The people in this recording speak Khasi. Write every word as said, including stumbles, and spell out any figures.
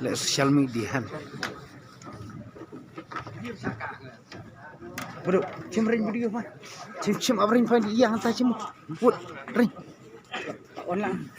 Leh social media han. Bro, chim ring video ma. Chim chim abring pa yang ta chim. Wut ring. Online.